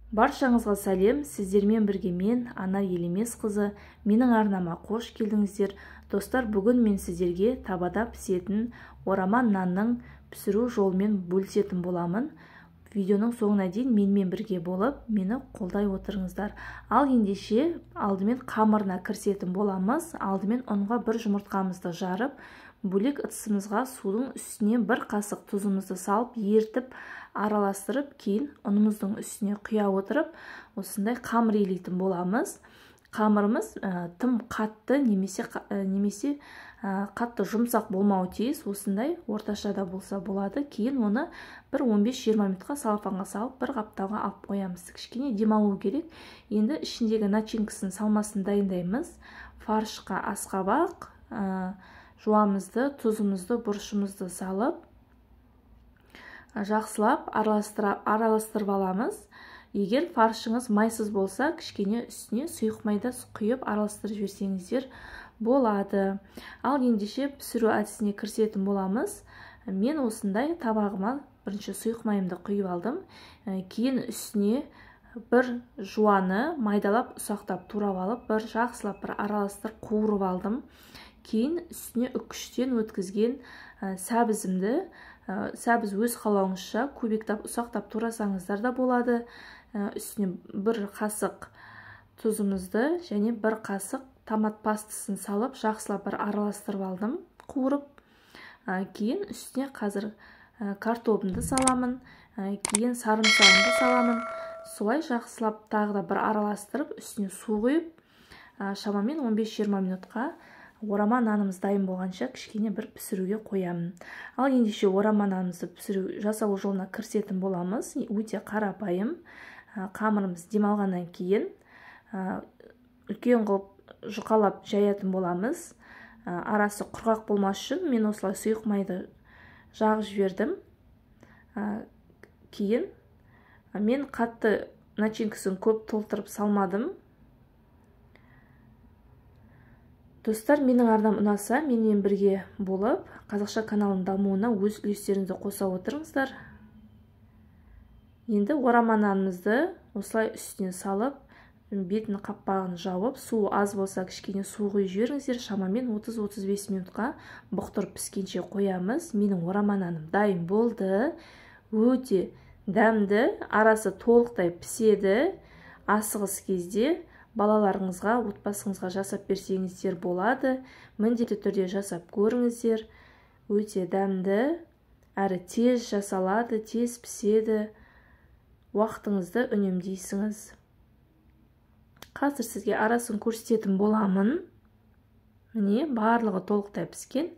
Баршаңызға сәлем, сіздермен бірге мен, Анар Елемесқызы. Менің арнама қош келдіңіздер. Достар, бүгін мен сіздерге табада пісетін орама нанның пісіру жолымен бөлісетін боламын. Видеоның соңына дейін менімен бірге болып, мені қолдай отырыңыздар. Ал ендеше алдымен қамырына кірісетін боламыз. Алдымен ұнға бір жұмыртқамызды жарып, бөлек ыдысымызға судың үстіне бір қасық тұзымызды салып, ертіп, араластырып, кейін ұнымыздың үстіне құя отырып, осындай қамыр илейтін боламыз. Қамырымыз тым қатты немесе қатты жұмсақ болмауы тиіс, осындай орташада болса болады. Кейін оны бір 15-20 минутқа салафанға салып, бір қапталға алып қоямыз. Кішкене демалу керек. Енді ішіндегі начинкасын, салмасын дайындаймыз. Фаршқа асқабақ, жуамызды, тұзымызды, бұрышымызды салып, жақсылап араластырып аламыз. Егер фаршыңыз майсыз болса, кішкене үстіне сұйық майда құйып араластырып жіберсеңіздер болады. Ал ендеше пісіру әдісіне кірісетін боламыз. Мен осындай табағыма бірінші сұйық майымды құйып алдым. Кейін үстіне бір жуаны майдалап ұсақтап турап алып, бір жақсылап бір араластырып қуырып алдым. Кейін үстіне үкіштен өткізген сәбізімді, сәбіз өз қалауыңызша кубиктап ұсақтап турасаңыздар да болады. Үстіне бір қасық тұзымызды және бір қасық томат пастасын салып, жақсылап бір араластырып алдым, қуырып. Кейін үстіне қазір картобымды саламын, кейін сарымсағымды саламын. Солай жақсылап тағы да бір араластырып, үстіне су құйып, шамамен 15-20 минутқа орама нанымыз дайын болғанша кішкене бір пісіруге қоямын. Ал ендеше орама нанымызды пісіру жасалу жолына кірісетін боламыз. Өте қарапайым. Қамырымыз демалғаннан кейін үлкен қылып жұқалап жаятын боламыз. Арасы құрғақ болмас үшін мен осылай сұйық майды жағып жібердім. Кейін мен қатты начинкасын көп толтырып салмадым. Достар, менің арнам ұнаса, менімен бірге болып, қазақша каналының дамуына өз үлестеріңізді қоса отырыңыздар. Енді орама нанымызды осылай үстіне салып, бетін қаппағын жауып, су аз болса кішкене су құйып жіберіңіздер. Шамамен 30-35 минутқа бұқтырып піскенше қоямыз. Менің орама наным дайын болды. Өте дәмді, арасы толықтай піседі. Асығыс кезде балаларыңызға, отбасыңызға жасап берсеңіздер болады. Міндетті түрде жасап көріңіздер. Өте дәмді, әрі тез жасалады, тез піседі. Уақытыңызды үнемдейсіңіз. Қазір сізге арасын көрсететін боламын. Міне, барлығы толықтай піскен.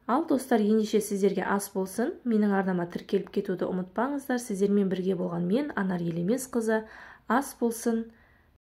Ал достар, ендеше сіздерге ас болсын. Менің арнама тіркеліп кетуді ұмытпаңыздар. Сіздермен бірге болған мен, Анар Елемесқызы. Ас болсын.